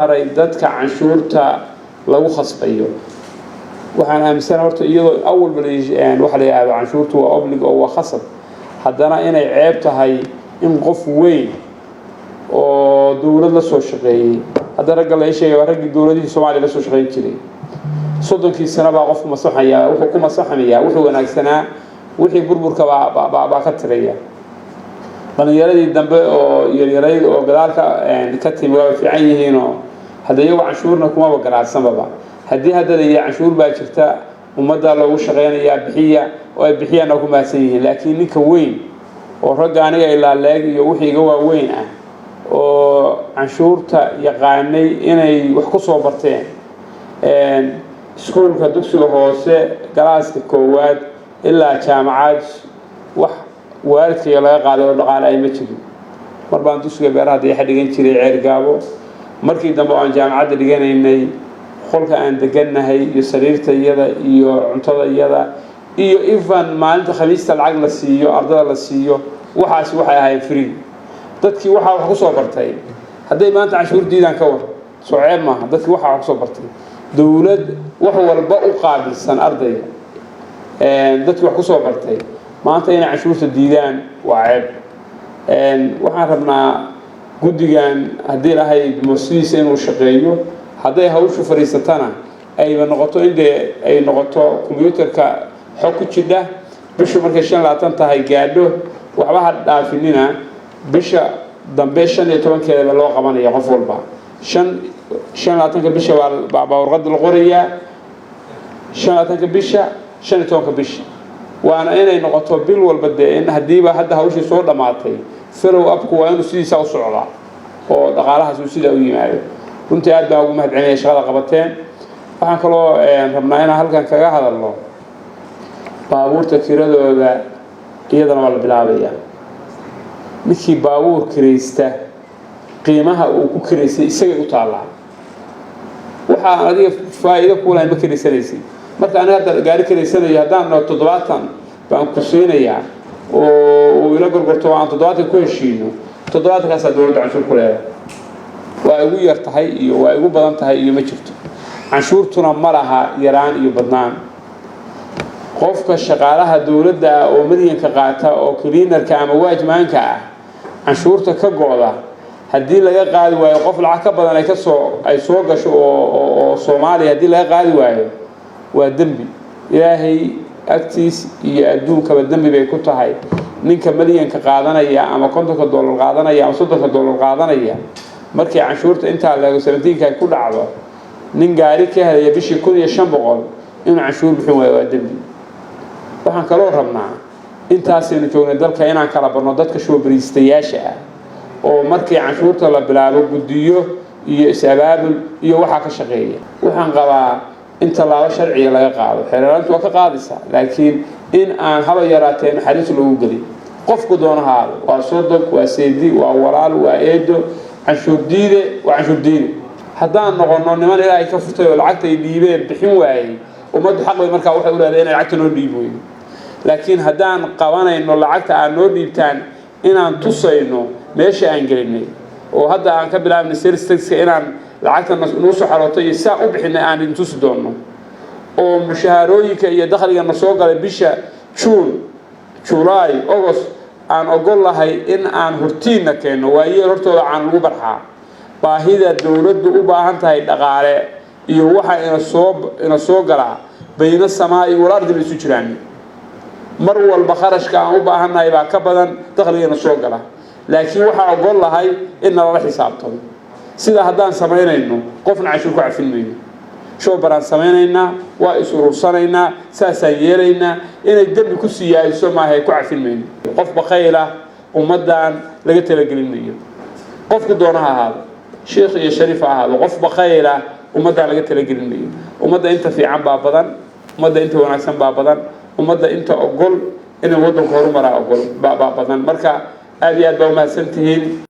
Saaray dadka canshuurta lagu khasbayo. Waxaan aaminsana horta, iyadoo awalba waxa la yidhahdo canshuurtu waa oblig oo waa khasab, haddana inay ceeb tahay in qof weyn oo dowlad la soo shaqeeyey, hadda ragga la sheegay waa raggii dowladihii Soomaaliya la soo shaqeyn jiray, 30kii sano baa qofku masaxayaa, wuxuu ku masaxmayaa wuxuu wanaagsanaa, wixii burburka baa ka tiraya. Dhalinyaradii dambe oo yaryarayd oo gadaalka ka timi waaba fiican yihiinoo hadda iyagu canshuurna kumaba garaadsanbaba. Haddii hadda la yihi canshuur baa jirta, ummaddaa loogu shaqeynayaa, bixiya, oo ay bixiyaan, waa ku mahadsan yihiin. Laakiin ninka weyn oo ragga aniga ilaa leeg iyo wixii iga waaweyn ah oo canshuurta yaqaanay inay wax ku soo barteen iskuulka dugsiga hoose galaaska koowaad ilaa jaamacad, wax waalidkayga laga qaaday oo dhaqaale ay ma jirin. Mar baan dugsiga beeraha Dayaxa dhigan jiray, Ceergaabo. Markii dambe oo aan jaamacadda dhiganaynay, qolka aan degannahay iyo sariirta iyada iyo cuntada iyada iyo even maalinta Khamiista lacag la siiyo ardada la siiyo, waxaasi waxay ahayd free. Dadkii waxaa wax ku soo bartay hadday maanta canshuur diidaan, ka war? Soo ceeb maaha? Dadkii waxaa wax kusoo bartay, dowlad wax walba u qaabilsan ardayga, dadkii wax kusoo bartay maanta inay canshuurta diidaan waa ceeb. Waxaan rabnaa guddigan, haddii lahayd sidiisa inuu shaqeeyo, hadday hawshu fadhiisatana ayba noqoto in dee ay noqoto combyuutarka xog ku jidha. Bishu markay 25 tahay gaadho, waxba ha dhaafinina, bisha dambe 15-keedaba loo qabanaya qof walba. 25-ka bisha baa warqadda la qorayaa, 25-ka bisha, 15-ka bisha, waana inay noqoto bil walba. Dee in haddiiba hadda hawshii soo dhammaatay, follow upku waa inuu sidiisaa u socdaa oo dhaqaalahaas uu sidaa u yimaado. Runtii aad baan ugu mahad celinaya shaqada qabateen. Waxaan kaloo rabnaa inaan halkan kaga hadalno baabuurta kiradooda, iyadana waa la bilaabayaa. Ninkii baabuur kiraysta, qiimaha uu ku kiraystay isagay u taallaa. Waxa aan adiga faa'iido kuu lahayn ma kiraysanaysid. Marka aniga hadda gaari kiraysanayo, haddaan dhaho 70 baan ku siinayaa oo uu ila gorgorto, aan 70 ku heshiino, 70-kaasaa dowladda canshuur ku leedahay. Waa igu yar tahay iyo waa igu badan tahay iyo ma jirto. Canshuurtuna ma laha yaraan iyo badnaan. Qofka shaqaalaha dowladda ah oo madyanka qaata oo cleanerka ama watchmanka ah, canshuurta ka go'da haddii laga qaadi waayo, qof lacag ka badan ay kasoo ay soo gasho oo Soomaaliya haddii laga qaadi waayo, waa dembi. Ilaahay agtiis iyo adduunkaba dembi bay ku tahay. Ninka malyanka qaadanaya ama $50 qaadanaya ama $30 qaadanaya, markii canshuurta intaa leego 17-ka ay ku dhacdo, nin gaari ka helaya bishii 1500 inuu canshuur bixin waayo waa dembi. Waxaan kaloo rabnaa, intaasaynu joognay dalka, inaan kala barno dadka shoobariistayaasha ah oo markii canshuurta la bilaabo guddiyo iyo is-abaabul iyo waxaa ka shaqeeya. Waxaan qabaa in tallaabo sharciga laga qaado. Xeeraantu waa ka qaadaysaa, laakiin in aan haba yaraatee naxariis loogu gelin qofku doona haado, waa sodog, waa seedi, waa walaal, waa eedo, canshuur diide waa canshuur diide. Haddaan noqono niman Ilaahay ka furtay oo lacagta ay dhiibeen bixin waayey, ummaddu xaq bay markaa waxay u leedahay inay lacagta noo dhiib weydo. Laakiin haddaan qabanayno lacagta aad noo dhiibtaan, inaan tusayno meesha aan gelinay, oo hadda aan ka bilaabnay sales taxka, inaan lacagta nuu soo xarootay iyo saa u bixinay aan idin tusi doonno, oo mushaharooyinka iyo dakhliga na soo galay bisha Juun, July, August aan ogol lahay in aan hortiinna keenno. Waayeel hortooda aan lagu barxaa baahida dowladdu u baahan tahay dhaqaale iyo waxa ina soo galaa bayna samaa'i wal ardi bay isu jiraan. Mar walba kharashka aan u baahannahay baa ka badan dakhligana soo gala, laakiin waxaa ogol lahay in nalala xisaabtamo. Sidaa haddaan samaynayno, qofna canshuur ku cafin mayno. Showbaraan samaynaynaa, waa is urursanaynaa, saasaan yeelaynaa. Inay dembi ku siyaadiso maaha, ku cafin mayno. Qof bakayla ummaddan laga talagelin mayo, qofku doona ha ahaado, sheikh iyo shariif ha ahaado, qof bakayla ummaddan laga talagelin mayo. Ummadda inta fiican baa badan, ummadda inta wanaagsan baa badan, ummadda inta ogol inay waddanku horumaraa ogol baa badan. Marka aad iyo aad baa umahadsan tihiin.